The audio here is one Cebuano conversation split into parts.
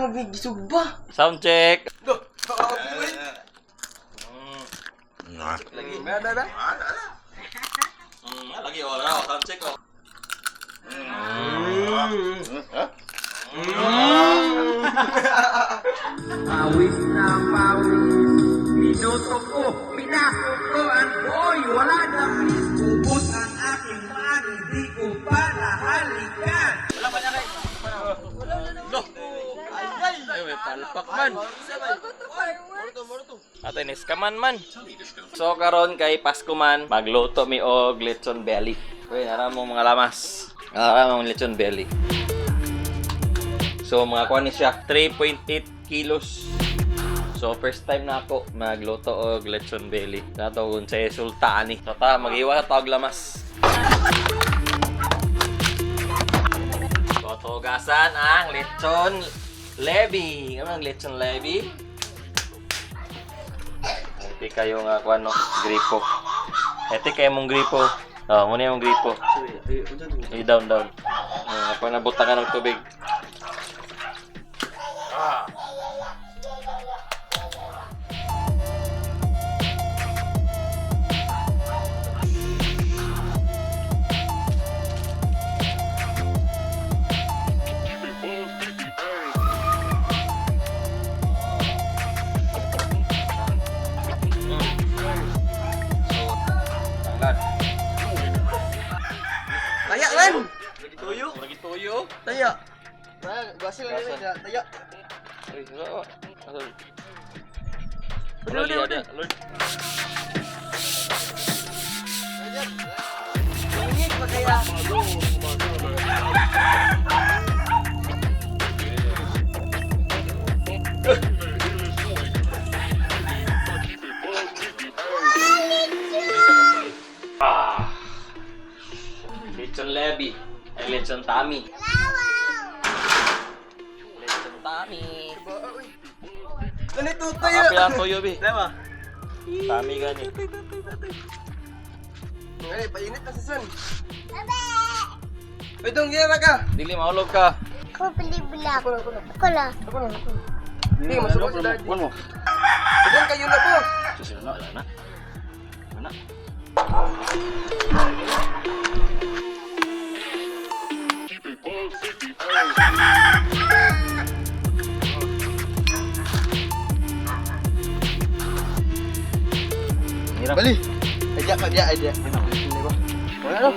Magisugba. Sound check. Go. Lagi. Ba ba ba. Lagi oh, oh, sound check oh. Pawis na pawis, minuto ko, pinasok ko ang boy, wala na please, ubos ang aking man, hindi ko pa nahalikan. Ay, may palpak man. Ato inis ka man man. So karon kay Pasko man, magluto mi og lechon belly. Uy, nara mo mga lamas. Nara mo lechon belly. So mga kuan ni siya, 3.8 kilos. So first time na ako magluto og lechon belly. Nato kung sa resulta ani. So ta magiwa sa tawag lamas. Tutugasan ang lechon levy. Ano ang lechon levy? Iti kayo nga kuan no, gripo. Iti kayo mong gripo. Oh, muna yung gripo. I down down. Ako na butangan ng tubig. So, tanggal. Taya man. Lagi tuyo. Lagi tuyo. Taya. Taya, gasil lang nila. Taya. Ay, so, asal. Udah, udah, udah. Lord. Ingit pa kaya. Ah. Lechon levy. Ay, lechon tummy. Lechon tummy. Ano ito tayo? Kape ang tuyo, bi. Lema. Tummy gani. Ay, painit na sa sun. Uy, dong, gira ka. Dili mahulog ka. Ako beli bulak. Ako lang, ako lang. Ako lang. Ako lang, ako lang. Hindi, masubok si daddy. Udan kayo na po. Susunod na, wala na. Wala na. Hirap. Bali. Aja ka dia, aja. Hindi ba? Wala no.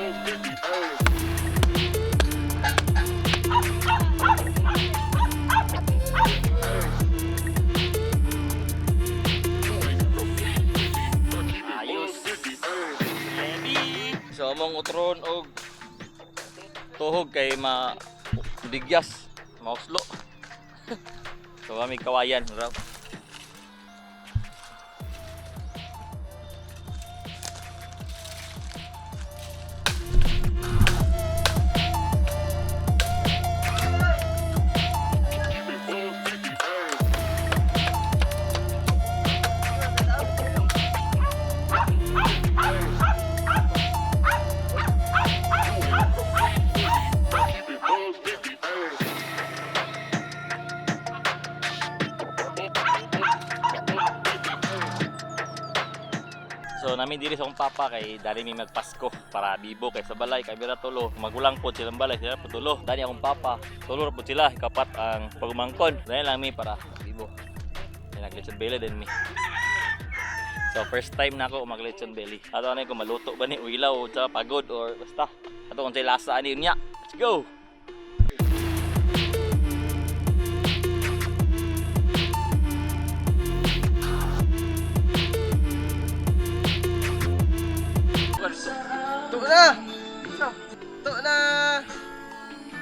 Ayos. Ready. So among utron og tuhog kay ma digyas, mauslo. So kami kawayan raw. So nami diri sa akong papa kay dali mi magpasko para bibo kay sa balay kay bira tulo magulang po silang balay sila po tulo dani akong papa tulo ra po sila ikapat ang pagumangkon dali lang mi para bibo. May naglechon belly din mi. So first time na ako mag lechon belly. Ato ano kung maluto ba ni uilaw o tsaka pagod or basta. Ato kung say lasa ani niya. Let's go. Ito na. Ito na.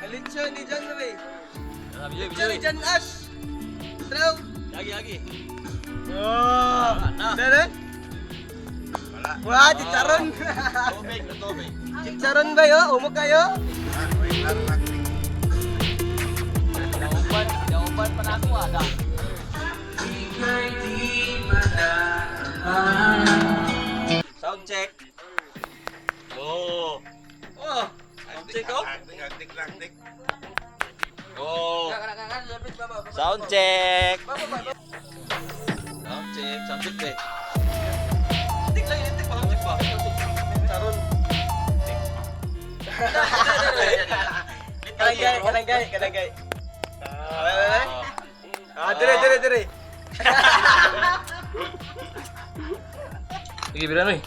Alitsyo ni John Ray. Alitsyo ni John Ash. Traw. Lagi lagi. Oh. Dere? Wala. Wala, chicharon. Tubig, tubig. Chicharon ba yo? Umo kayo? Nauban, nauban pa na ako ada. Sound check. Oh. Oh. Sound check oh. Oh. Sound check. Sound check, sound check eh. Tik lang, tik pa, sound check pa. Saron. Kalangay, kalangay, kalangay. Ah, dire, dire, dire. Sige, bilan oy.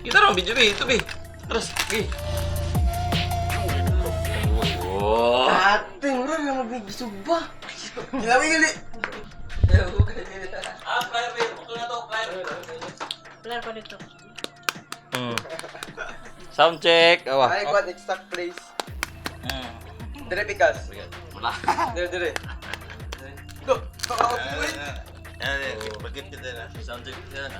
Kita ron video bi, ito bi. Terus, sige. Oh. Ate, mura lang magbigisuba. Gilawin gali. Ah, flyer bi, ito na to, flyer. Wala pa dito. Sound check. Awa. Ay, kwan, exact place. Dire, pikas. Wala. Dire, dire. Go. Bakit kita na? Sound check yan.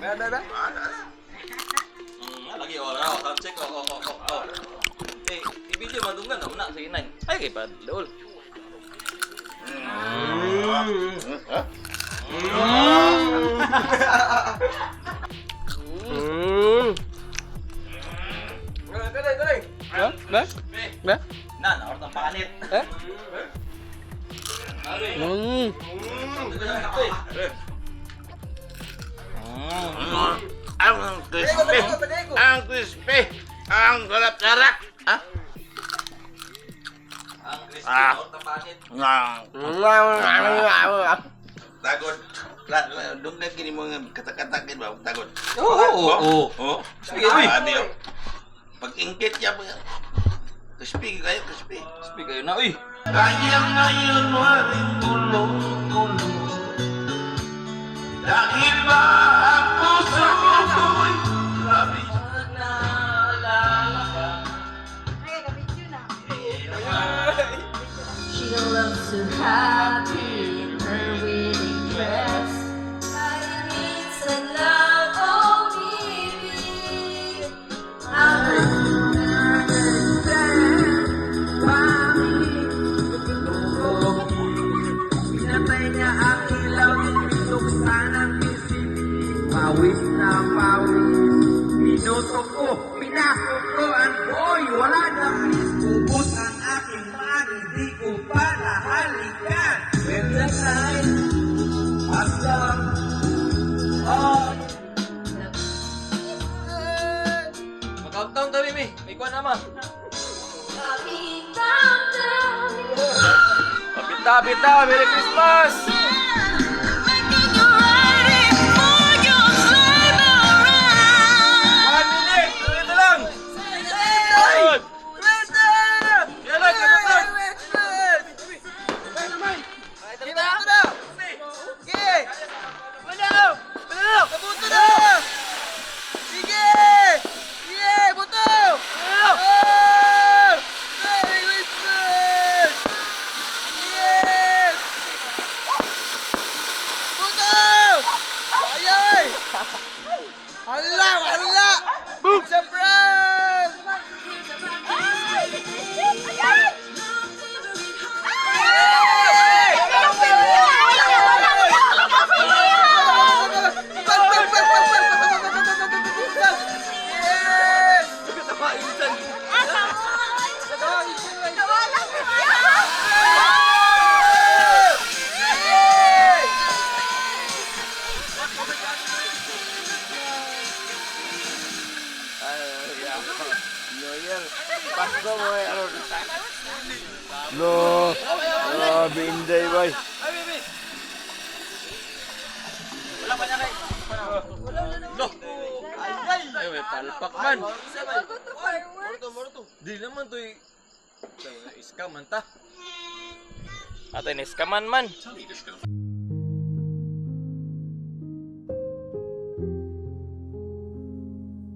Ba, ba, ba? Lagi wala oh, sound check oh. Eh, i-video madunggan na una sige nine. Ay kay pa dool. Dire, dire. Ha? Ba? Ba? Na, na ang panit. Eh? Ang crispy! Ang crispy! Ang sarap-sarap! Ha? Ang crispy Ah. na ang panit. Tagod. Doon na kini mga katakatakin ba? Tagod. Oo, oo. Oo. Sige, uy. Sabi, oh. Pag ingkit niya, crispy kayo, crispy. Crispy kayo na, uy. Kaya ngayon maring tulong-tulong. Dahil ba ang puso ko'y labis Ay, ka-video na. She looks so happy in her wedding dress. Kahit minsan lang umibig. Pinatay niya ang ilaw, binuksan ang PCB. Pawis na pawis, minuto ko, pinasok ko ang boy, wala na please. Ubus ang aking man, hindi ko pa nahalikan. When the night has come, oh, Mag-countdown tayo, mi. May kuwan naman. Kapit damdamin. Kapit na, kapit na. Merry Christmas! Making you ready for your sleigh bell ride. 1 minute! Tuloy na lang! Ay! Yan lang, yan lang! Hala! Hala! Boom! Surprise! Yes! No, grabe inday boy. Ay, baby! Wala pa niya kay. Lo! Ay, may palpak man. Di naman to eh. Scam man ta. Ate, ni scaman man.